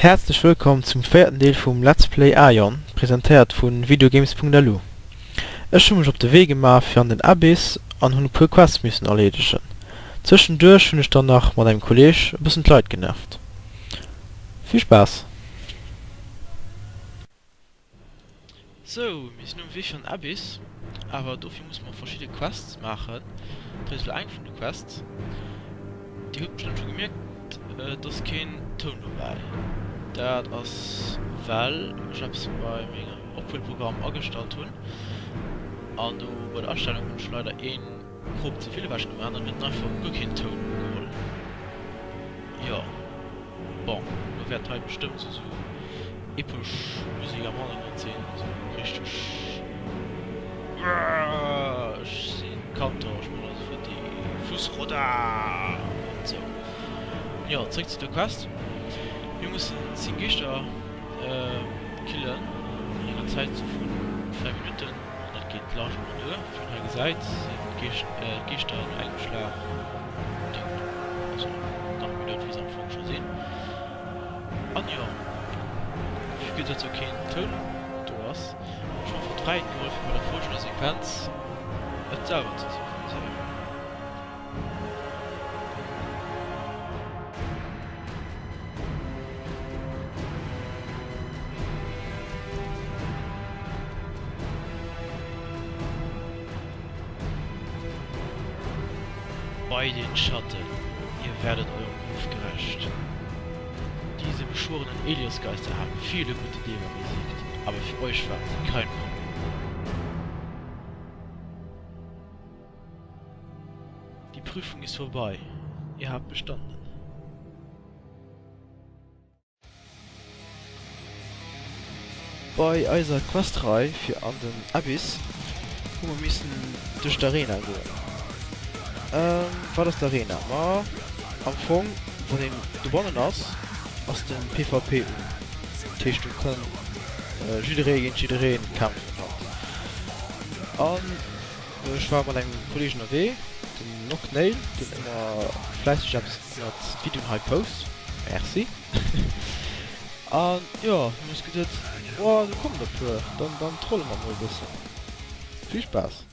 Häerzlech wëllkomm zum véierten Deel vum Let's Play Aion, presentéiert vu Videogames.lu. Ech hu mech op de Wee gemaach fir an den Abyss an hunn e puer Quests missen erleedegen. Zwëschenduerch hunn ech dann nach mat engem Kolleg e bëssen d'Leit genervt. Vill Spaass! Sou, mir sinn um Wee fir an Abyss, awer dofir musse mer verschidde Quests maachen. Dat ass elo eng vun de Quests. Dir hutt bestëmmt scho gemierkt, et ass keen Toun dobäi. Dat ass well ech eppes bei mengem Ophuelprogramm agestallt hunn an do bei der Astellung hunn ech leider een Crop ze vill ewech gemaach an dann huet en einfach guer keen Toun ugeholl. Jo. Bon, lo wäert hei bestëmmt sou sou epesch Musek am Hannergrond sinn, sou richteg Ech sinn Kantor, ech man also fir déi Fussroda an sou. Jo, zréck zu der Quest. Mir mussen 10 Geeschter killen an enger Zäit vun 3 Minutten an dat geet largement duer. Wéi een hei gesäit, sinn d'Geeschter no engem Schlag dout. Also nach méi dout wéi se am Fong scho sinn. An jo, vue que datt jo keen Toun do ass, hunn ech mer einfach d'Fräiheet geholl fir bei der folgender Sequenz et selwer ze synchroniséieren. Bei den Schatten, ihr werdet eurem Ruf gerecht. Diese beschworenen Eliosgeister haben viele gute Deva besiegt, aber für euch waren sie kein Problem. Die Prüfung ist vorbei, ihr habt bestanden. Bei eiser Quest-Rei fir an den Abyss hu mer missen duerch d'Arena goen. Wat ass d'Arena? Ma am Fong, wann een dobannen ass, ass de PvP un. Dat heescht do kann jidderee géint jidderee kämpfen halt. An ech war mat engem Kolleg ënnerwee, den Nocknail, deen ëmmer fläisseg eppes ënnert d'Videoen hei post. Merci. An jo, hunn ech geduet, oh do kommen der puer, dann dann trolle mer mol e bëssen. Vill Spaass!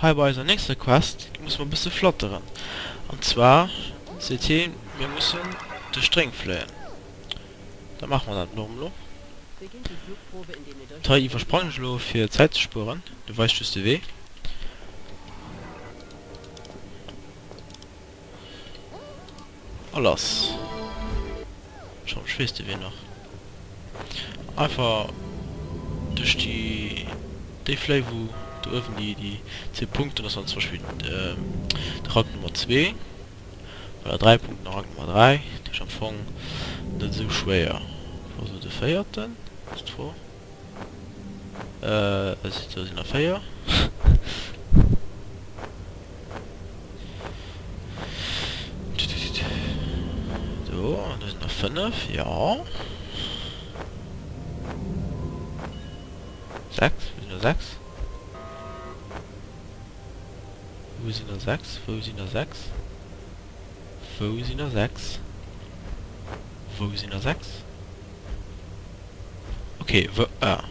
Hei bei eiser nächster Quest musse mer e bësse flatteren. An zwar seet hien, mir mussen duerch d'Réng fléien. Da maache mer dat elo. Hei iwwersprangen ech elo fir Zäit ze spueren. Du weist just de Wee. A lass. Schonn, ech weess de Wee nach. Einfach duerch déi déi Fléi wou do uewen déi déi zwee Punkten, ass dann zum Beispill de Rank Nummer zwee oder 3 Punkten a Rank Nummer 3, dat heescht am Fong net esou schwéier. Wou ass elo de véierten, ass d'Fro. Do sinn der 4. Do, do sinn der 5, jo. 6, wou sinn der 6? Wou sinn der 6? Wou sinn der 6? Wou sinn der 6? Wou sinn der 6? Okay, w ah.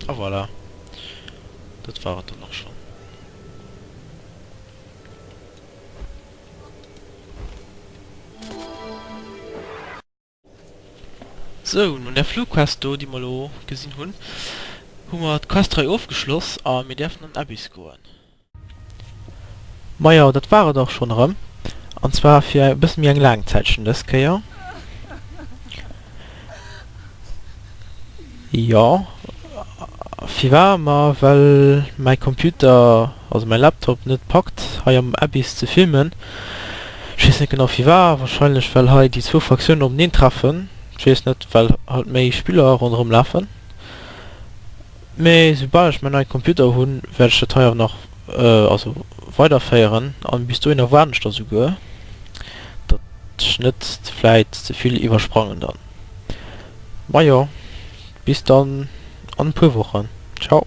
A voilà. Dat war et dann och schon. Sou, no där Flugquest do, déi mer elo gesinn hunn, hu mer d'Questrei ofgeschloss a mir däerfen an den Abyss goen. Majo, dat war et och schonn erëm. An zwar fir e bësse méi eng laang Zäitchen dës Kéier. Jo, firwat? Ma well mäi Computer, also mäi Laptop net packt hei am Abyss ze filmen. Ech weess net genau firwat, wahrscheinlech well hei déi zwou Fraktiounen openeen treffen, ech weess net, well halt méi Spiller ronderëm lafen. Mee soubal ech mäin neie Computer hunn, wäert ech dat hei awer nach, also weiderféieren an bis dohinner waarden ech da souguer, datt ech net vläit zevill iwwersprangen dann. Majo, bis dann an e puer Wochen. Ciao.